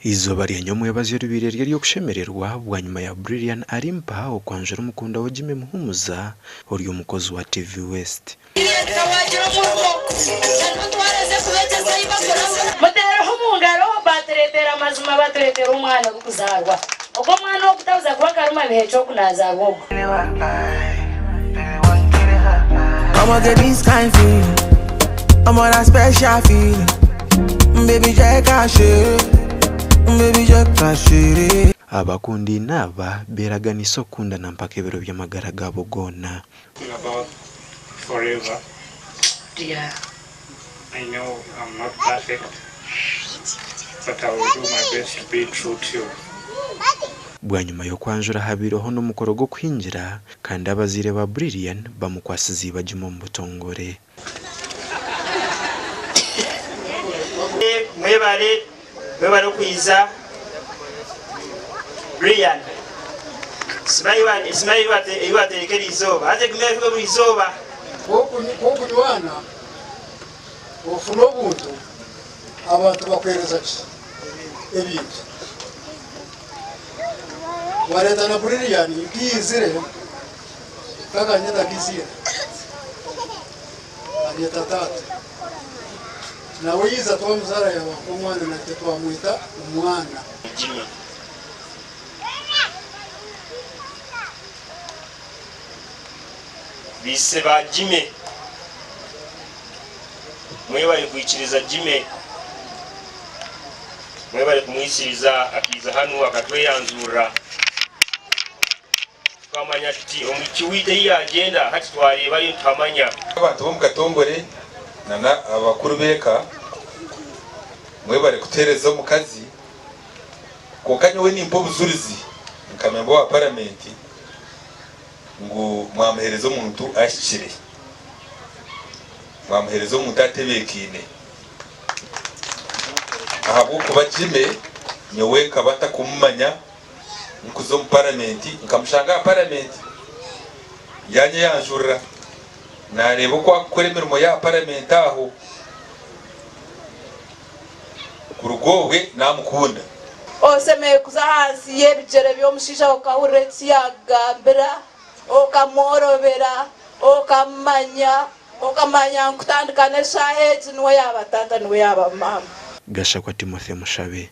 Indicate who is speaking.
Speaker 1: Eizooba rya nyomwebazyo ribaire riri ery'okushemererwa bwanyima ya Brilian Arimpa okwanjura omukundwa we Jimmy Muhumuza ori omukozi wa TV West.
Speaker 2: Muteereho omu ngaro, baatureetera amazima, batureetera omwana orikuzaarwa. Ogwo omwana ogu tabuza kuba akaruma biheeki ogu naazaarwa ogwo.
Speaker 1: Abakundaine aba beeraganiise okukundana mpaka ebiro by'amagara gaabo goona. Bwanyima y'okwanjura habaireho n'omukoro gw'okuhingira kandi abazaire ba Brilian bamukwasize iba Juma omu butongore.
Speaker 3: Mwebale mwebale okwiza Brian simanyi eyi watereka erizooba haza egume evuge buri izooba.
Speaker 4: Ku okunywana ofuna obuntu abantu bakuhereza ki? Ebintu. Wareeta na Brilian nkiizire takanyetaga eiziina anyeta taata. Nawe yaiza twamuzaara yaaba nk'omwana naitwe twamweta omwana.
Speaker 3: Jimmy. Baise ba Jimmy mwebare kwikiriza Jimmy, mwebare kumwikiriza akaiza hanu akatweyanzurira tukamanya tuti omwishiki waitu ahi yagyenda hati twareebayo nituhamanya.
Speaker 5: Abantu b'omu katongore nana abakuru b'eka mwebare kutuheereza omukazi kwonka nyowe nimpa obujurizi nka memba wa paramenti ngu mwamuheereza omuntu ahikire, mwamuheereza omuntu atebeekaine ahabw'okuba Jimmy nyowe nkaba ntakumumanya nkuza omu paramenti nkamushanga aha paramenti yanyeyanjurira nareeba oku akukora emirimo ye aha paramenti aho kuruga obwe namukunda.
Speaker 6: Osemereire kuza ahansi y'ebigyere by'omushaija okahurira eki yaakugambira, okamworobera, okamumanya, okamanya ngu kutandika n'eshaaha egi niwe yaaba taata niwe yaaba maama.
Speaker 1: Gashakwa Timothy Mushabe.